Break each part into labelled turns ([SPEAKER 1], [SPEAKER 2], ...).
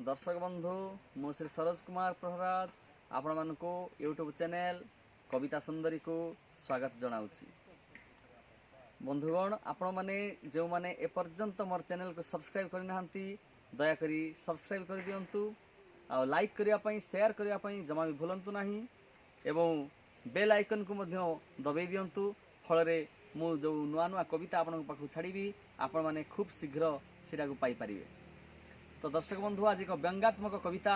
[SPEAKER 1] ଦର୍ଶକ ବନ୍ଧୁ, ମୁଁ ଶ୍ରୀ ସରୋଜ କୁମାର ପ୍ରହରାଜ ଆପଣମାନଙ୍କୁ ୟୁଟ୍ୟୁବ୍ ଚ୍ୟାନେଲ୍ କବିତା ସୁନ୍ଦରୀକୁ ସ୍ୱାଗତ ଜଣାଉଛି। ବନ୍ଧୁଗଣ, ଆପଣମାନେ ଯେଉଁମାନେ ଏପର୍ଯ୍ୟନ୍ତ ମୋର ଚ୍ୟାନେଲକୁ ସବସ୍କ୍ରାଇବ୍ କରିନାହାନ୍ତି, ଦୟାକରି ସବସ୍କ୍ରାଇବ୍ କରିଦିଅନ୍ତୁ ଆଉ ଲାଇକ୍ କରିବା ପାଇଁ, ସେୟାର କରିବା ପାଇଁ ଜମା ବି ଭୁଲନ୍ତୁ ନାହିଁ ଏବଂ ବେଲ୍ ଆଇକନ୍କୁ ମଧ୍ୟ ଦବାଇ ଦିଅନ୍ତୁ। ଫଳରେ ମୁଁ ଯେଉଁ ନୂଆ ନୂଆ କବିତା ଆପଣଙ୍କ ପାଖକୁ ଛାଡ଼ିବି, ଆପଣମାନେ ଖୁବ୍ ଶୀଘ୍ର ସେଇଟାକୁ ପାଇପାରିବେ। ତ ଦର୍ଶକ ବନ୍ଧୁ, ଆଜି ଏକ ବ୍ୟଙ୍ଗାତ୍ମକ କବିତା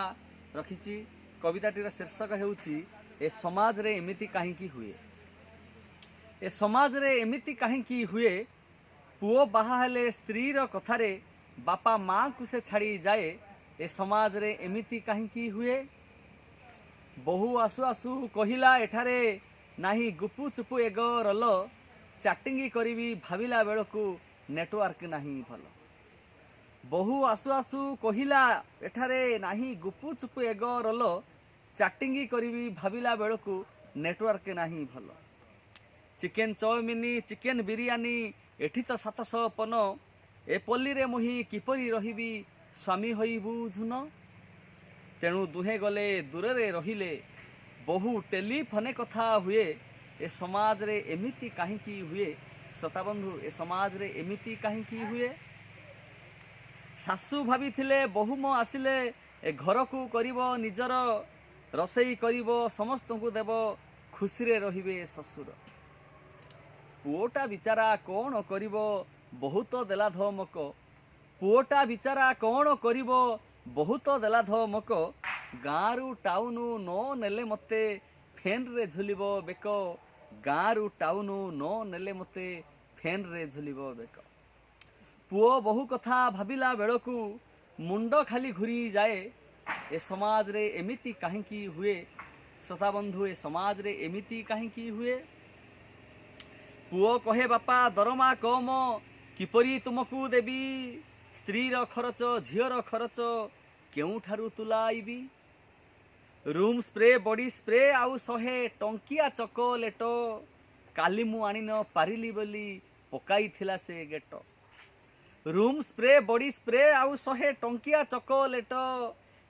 [SPEAKER 1] ରଖିଛି। କବିତାଟିର ଶୀର୍ଷକ ହେଉଛି "ଏ ସମାଜରେ ଏମିତି କାହିଁକି ହୁଏ"। ଏ ସମାଜରେ ଏମିତି କାହିଁକି ହୁଏ, ପୁଅ ବାହା ହେଲେ ସ୍ତ୍ରୀର କଥାରେ ବାପା ମାଆଙ୍କୁ ସେ ଛାଡ଼ି ଯାଏ। ଏ ସମାଜରେ ଏମିତି କାହିଁକି ହୁଏ? ବୋହୂ ଆସୁ ଆସୁ କହିଲା, ଏଠାରେ ନାହିଁ ଗୁପୁ ଚୁପୁ ଏଗ ରୋଲ, ଚାଟିଙ୍ଗି କରିବି ଭାବିଲା ବେଳକୁ ନେଟୱାର୍କ ନାହିଁ ଭଲ। ବୋହୂ ଆସୁ ଆସୁ କହିଲା, ଏଠାରେ ନାହିଁ ଗୁପୁ ଚୁପୁ ଏଗ ରୋଲ, ଚାଟିଙ୍ଗି କରିବି ଭାବିଲା ବେଳକୁ ନେଟୱାର୍କ ନାହିଁ ଭଲ। ଚିକେନ ଚାଉମିନ, ଚିକେନ ବିରିୟାନୀ ଏଠି ତ 700 ପନ, ଏ ପଲ୍ଲୀରେ ମୁହିଁ କିପରି ରହିବି, ସ୍ୱାମୀ ହୋଇ ବୁଝୁନ? ତେଣୁ ଦୁହେଁ ଗଲେ ଦୂରରେ ରହିଲେ, ବୋହୂ ଟେଲିଫୋନେ କଥା ହୁଏ। ଏ ସମାଜରେ ଏମିତି କାହିଁକି ହୁଏ? ଶ୍ରୋତାବନ୍ଧୁ, ଏ ସମାଜରେ ଏମିତି କାହିଁକି ହୁଏ? ଶାଶୁ ଭାବିଥିଲେ ବୋହୂ ମୋ ଆସିଲେ ଏ ଘରକୁ କରିବ ନିଜର, ରୋଷେଇ କରିବ, ସମସ୍ତଙ୍କୁ ଦେବ, ଖୁସିରେ ରହିବେ ଶ୍ୱଶୁର। ପୁଅଟା ବିଚାରା କ'ଣ କରିବ, ବହୁତ ଦେଲା ଧମକ। ପୁଅଟା ବିଚାରା କ'ଣ କରିବ, ବହୁତ ଦେଲା ଧମକ, ଗାଁରୁ ଟାଉନ ନ ନେଲେ ମୋତେ ଫେନ୍ରେ ଝୁଲିବ ବେକ। ଗାଁରୁ ଟାଉନ ନ ନେଲେ ମୋତେ ଫେନ୍ରେ ଝୁଲିବ ବେକ। ପୁଅ ବୋହୂ କଥା ଭାବିଲା ବେଳକୁ ମୁଣ୍ଡ ଖାଲି ଘୁରି ଯାଏ। ଏ ସମାଜରେ ଏମିତି କାହିଁକି ହୁଏ? ଶ୍ରୋତାବନ୍ଧୁ, ଏ ସମାଜରେ ଏମିତି କାହିଁକି ହୁଏ? ପୁଅ କହେ, ବାପା ଦରମା କମ, କିପରି ତୁମକୁ ଦେବି? ସ୍ତ୍ରୀର ଖରଚ, ଝିଅର ଖରଚ କେଉଁଠାରୁ ତୁଲାଇବି? ରୁମ୍ ସ୍ପ୍ରେ, ବଡି ସ୍ପ୍ରେ ଆଉ 100 ଟଙ୍କିଆ ଚକୋଲେଟ, କାଲି ମୁଁ ଆଣି ନ ପାରିଲି ବୋଲି ପକାଇଥିଲା ସେ gate. Room spray, body spray ଆଉ 100 ଟଙ୍କିଆ ଚକୋଲେଟ,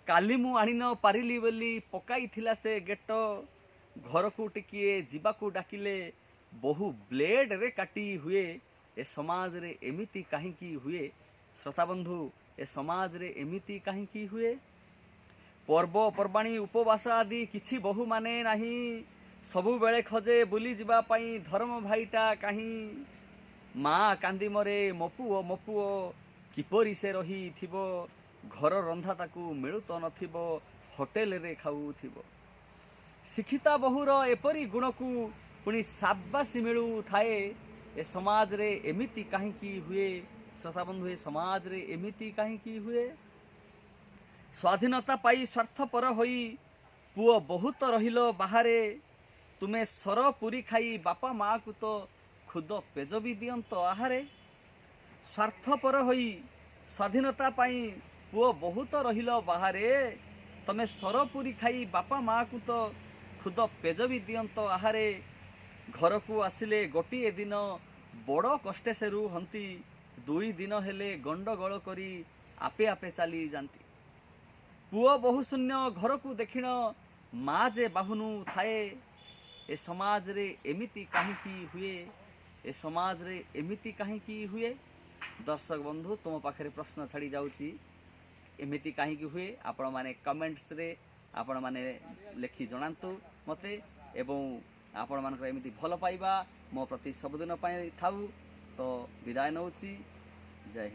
[SPEAKER 1] କାଲି ମୁଁ ଆଣି ନ ପାରିଲି ବୋଲି ପକାଇଥିଲା ସେ ଗେଟ। ଘରକୁ ଟିକିଏ ଯିବାକୁ ଡାକିଲେ ବୋହୂ ବ୍ଲେଡରେ କାଟି ହୁଏ। ଏ ସମାଜରେ ଏମିତି କାହିଁକି ହୁଏ? ଶ୍ରୋତାବନ୍ଧୁ, ଏ ସମାଜରେ ଏମିତି କାହିଁକି ହୁଏ? ପର୍ବପର୍ବାଣୀ, ଉପବାସ ଆଦି କିଛି ବୋହୂ ମାନେ ନାହିଁ, ସବୁବେଳେ ଖୋଜେ ବୁଲିଯିବା ପାଇଁ, ଧର୍ମ ଭାଇଟା କାହିଁ? ମା କାନ୍ଦି ମରେ, ମୋ ପୁଅ, ମୋ ପୁଅ, କିପରି ସେ ରହିଥିବ? ଘର ରନ୍ଧା ତାକୁ ମିଳୁ ତ ନଥିବ, ହୋଟେଲରେ ଖାଉଥିବ। ଶିକ୍ଷିତା ବୋହୂର ଏପରି ଗୁଣକୁ ପୁଣି ସାବାସୀ ମିଳୁଥାଏ। ଏ ସମାଜରେ ଏମିତି କାହିଁକି ହୁଏ? ଶ୍ରୋତାବନ୍ଧୁ, ଏ ସମାଜରେ ଏମିତି କାହିଁକି ହୁଏ? ସ୍ୱାଧୀନତା ପାଇ ସ୍ୱାର୍ଥପର ହୋଇ ପୁଅ ବହୁତ ରହିଲ ବାହାରେ, ତୁମେ ସର ପୁରୀ ଖାଇ ବାପା ମାଆକୁ ତ ଖୁଦ ପେଜ ବି ଦିଅନ୍ତ ଆହାରେ। ସ୍ୱାର୍ଥପର ହୋଇ ସ୍ୱାଧୀନତା ପାଇଁ ପୁଅ ବହୁତ ରହିଲ ବାହାରେ, ତମେ ସର ପୁରୀ ଖାଇ ବାପା ମାଆକୁ ତ ଖୁଦ ପେଜ ବି ଦିଅନ୍ତ ଆହାରେ। ଘରକୁ ଆସିଲେ ଗୋଟିଏ ଦିନ ବଡ଼ କଷ୍ଟେ ସେ ରୁହନ୍ତି, 2 ଦିନ ହେଲେ ଗଣ୍ଡଗୋଳ କରି ଆପେ ଆପେ ଚାଲି ଯାଆନ୍ତି। ପୁଅ ବୋହୂ ଶୂନ୍ୟ ଘରକୁ ଦେଖିଣ ମା ଯେ ବାହୁନୁ ଥାଏ। ଏ ସମାଜରେ ଏମିତି କାହିଁକି ହୁଏ? ଏ ସମାଜରେ ଏମିତି କାହିଁକି ହୁଏ? ଦର୍ଶକ ବନ୍ଧୁ, ତୁମ ପାଖରେ ପ୍ରଶ୍ନ ଛାଡ଼ି ଯାଉଛି, ଏମିତି କାହିଁକି ହୁଏ? ଆପଣମାନେ କମେଣ୍ଟସରେ ଆପଣମାନେ ଲେଖି ଜଣାନ୍ତୁ ମୋତେ ଏବଂ ଆପଣମାନଙ୍କର ଏମିତି ଭଲ ପାଇବା ମୋ ପ୍ରତି ସବୁଦିନ ପାଇଁ ଥାଉ। ତ ବିଦାୟ ନେଉଛି। ଜୟ ହିନ୍ଦ।